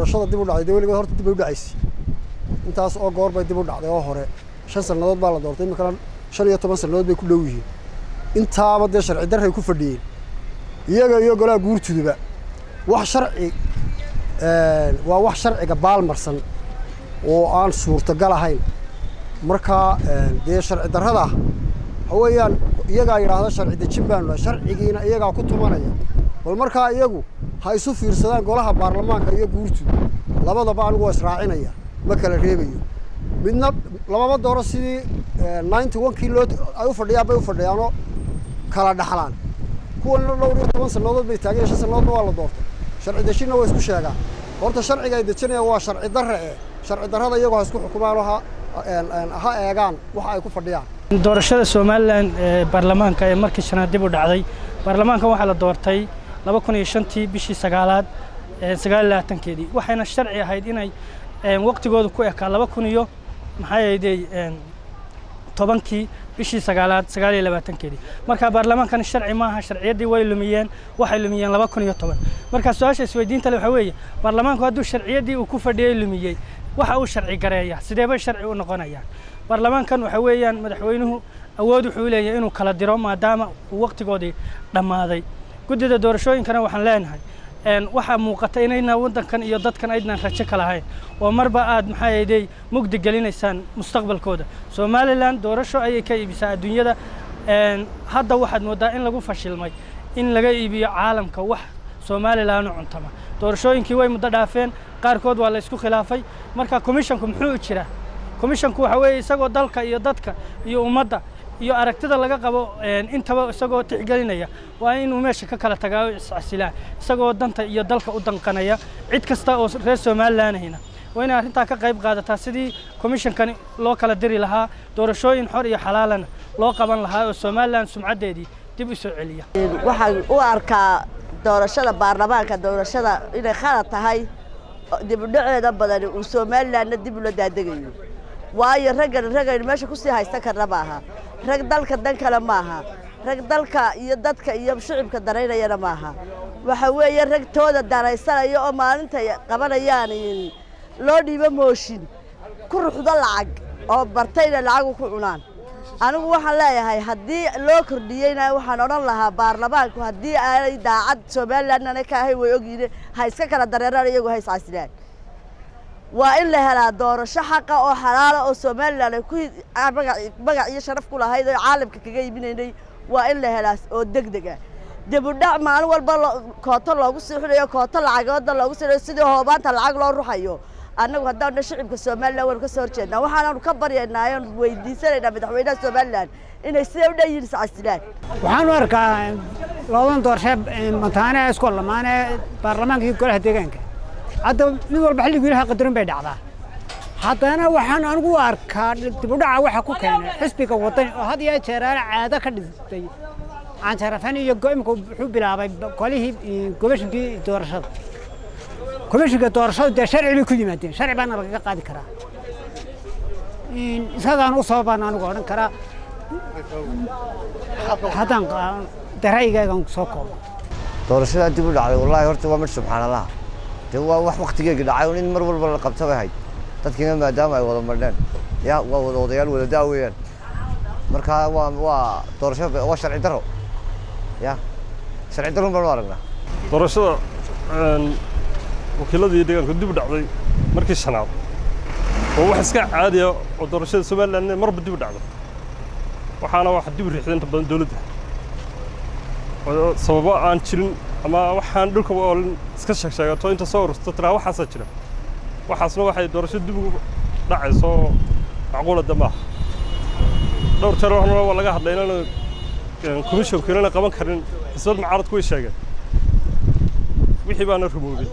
Doorashada dib u dhacday dee weligood horta dib bay u dhacaysay. Intaas oo goor bay dib u dhacday oo hore. 5 sannadood baa la doortay, iminkana 15 sannadood bay ku dhow yihiin. Intaaba dee sharci darray ku fadhiyeen iyaga iyo golaha guurtuduba. Wax sharci waa wax sharciga baalmarsan oo aan suurtagal ahayn. Marka dee sharci darrada waxa weeyaan iyagaa yidhaahda sharci dejin baanu nahay, sharcigiina iyagaa ku tumanaya. Bal markaa iyagu ha isu fiirsadaan, golaha baarlamaanka iyo guurtudu labadaba. Anigu waa israacinaya, ma kala reebayo midna. Lamama dooro sidii 91-kii loo ay u fadhiyaan bay u fadhiyaanoo kala dhaxlaan. Kuwanna dhowr iyo toban sannadood bay taageen, 5 sannadoodna waa la doortay. Sharci dejinna waa isku sheegaan. Horta sharciga ay dejinayaan waa sharci darre ee sharci darrada iyagu ha isku xukumaan oo ha eegaan waxa ay ku fadhiyaan. Doorashada Somaliland ee baarlamaanka ee markii shanaad dib u dhacday. Baarlamaankan waxaa la doortay 2005-tii bishii sagaalaad 29-keedii, waxayna sharci ahayd inay waqtigooda ku ekaa laba kun iyo maxaa ahaydey tobankii bishii sagaalaad 29-keedii. Marka baarlamaankan sharci maaha, sharciyaddii way lumiyeen, waxay lumiyeen 2010. Marka su-aasha isweydiinta le waxaa weeye, baarlamaanku hadduu sharciyaddii uu ku fadhiyey lumiyey, waxa uu sharci gareeya sidee bay sharci u noqonayaan? Baarlamaankan waxa weeyaan madaxweynuhu awood wuxuu leeyahay inuu kala diro maadaama uu waqtigoodii dhammaaday. Guddida doorashooyinkana waxaan leenahay, waxaa muuqata inayna waddankan iyo dadkan aydnan rajo ka lahayn oo marba aad maxaa ahaydey mugdi gelinaysaan mustaqbalkooda. Somaliland doorasho ayay ka iibisaa adduunyada. Hadda waxaad mooddaa in lagu fashilmay in laga iibiyo caalamka wax Somaliland u cuntama. Doorashooyinkii way muddo dhaafeen, qaarkood waa la isku khilaafay. Marka commissionku muxuu u jiraa? Commissionku waxa weeye isagoo dalka iyo dadka iyo ummadda iyo aragtida laga qabo intaba isagoo tixgelinaya, waa inuu meesha ka kala tagaa oo iscasilaa, isagoo danta iyo dalka u danqanaya. Cid kasta oo reer Somaliland ahina waa inay arrintaa ka qayb qaadataa sidii commissionkani loo kala diri lahaa, doorashooyin xor iyo xalaalana loo qaban lahaa oo Somaliland sumcaddeedii dib u soo celiya. Waxaan u arkaa doorashada baarlamaanka, doorashada inay khalad tahay, dib u dhaceeda badani uu Somalilandna dib ula daadegayo, waayo raggan ragaynu meesha kusii haysan karna maaha, rag dalka dan kale maaha, rag dalka iyo dadka iyo shicibka danaynayana maaha. Waxa weeye rag tooda danaysanaya oo maalintay qabanayaan loo dhiibo mooshin ku ruxdo lacag oo bartayna lacagu ku cunaan. Anigu waxaan leeyahay, haddii loo kordhiyeyna, waxaan odhan lahaa baarlamaanku haddii aanay daacad Somaliland aanay ka ahayn, way ogyihiin, ha iska kala dareeraan iyagu, ha iscasilaan. Waa in la helaa doorasho xaqa oo xalaala oo Somaliland ay ku magac iyo sharaf ku lahayd oo caalamka kaga iibinaynay. Waa in la helaa oo deg deg ah. Dib u dhac maalin walba kooto loogu sii xidhayo, kooto lacagooda loogu sii xidhayo, sidii hoobaanta lacag loo ruxayo, annagu haddaan shicibka Somaliland waynu ka soo horjeednaa. Waxaanaanu ka baryaynaa oonu weydiisanaynaa madaxweynaha Somaliland inay siday u dhan yihiin iscasilaan. Waxaan u arkaa labadan doorasho mataane isku lamaane, baarlamaanka iyo golaha deegaanka, hadda mid walba xilligii ilaha qadarin bay dhacdaa. Haddana waxaan anigu u arkaa dib u dhaca waxa ku keenay xisbiga Wadani oo had iyo jeeraale caado ka dhistay canjarafan iyo imika wuxuu bilaabay golihii komishinkii doorashada. Komishinka doorashadu dee sharci bay ku yimaadeen, sharci baana lagaga qaadi karaa. Isagaan u sababaan anigu odhan karaa haddaan dee ra'yigaygan soo koobo. Doorashadaa dib u dhacday, wallahi horta waa mid subxaan Allah, dee waa wax waktigeegi dhacay un in mar walba la qabta bay ahayd. Dadkiina maadaama ay wada madheen, ya waa wada odayaal wada daa weeyaan. Marka waa doorasho, waa sharci daro, ya sharci darun baanu aragnaa. Doorashada wakiiladii deegaanka dib u dhacday markii shanaad oo wax iska caadiya oo doorashada Somaliland marba dib u dhacdo. Waxaana wax dib u riixday inta badan dowladda oo sababo aan jirin ama waxaan dhulka oolin iska sheeg sheegato, inta soo ururto tiraa waxaasaa jira. Waxaasna waxay doorasho dib ugu dhacayso macquula de maaha. Dhowr jeer waxna waa laga hadlay inaan commissionku inana qaban karin. Xisbad mucaaradku way sheegeen, wixii baana rumoobay.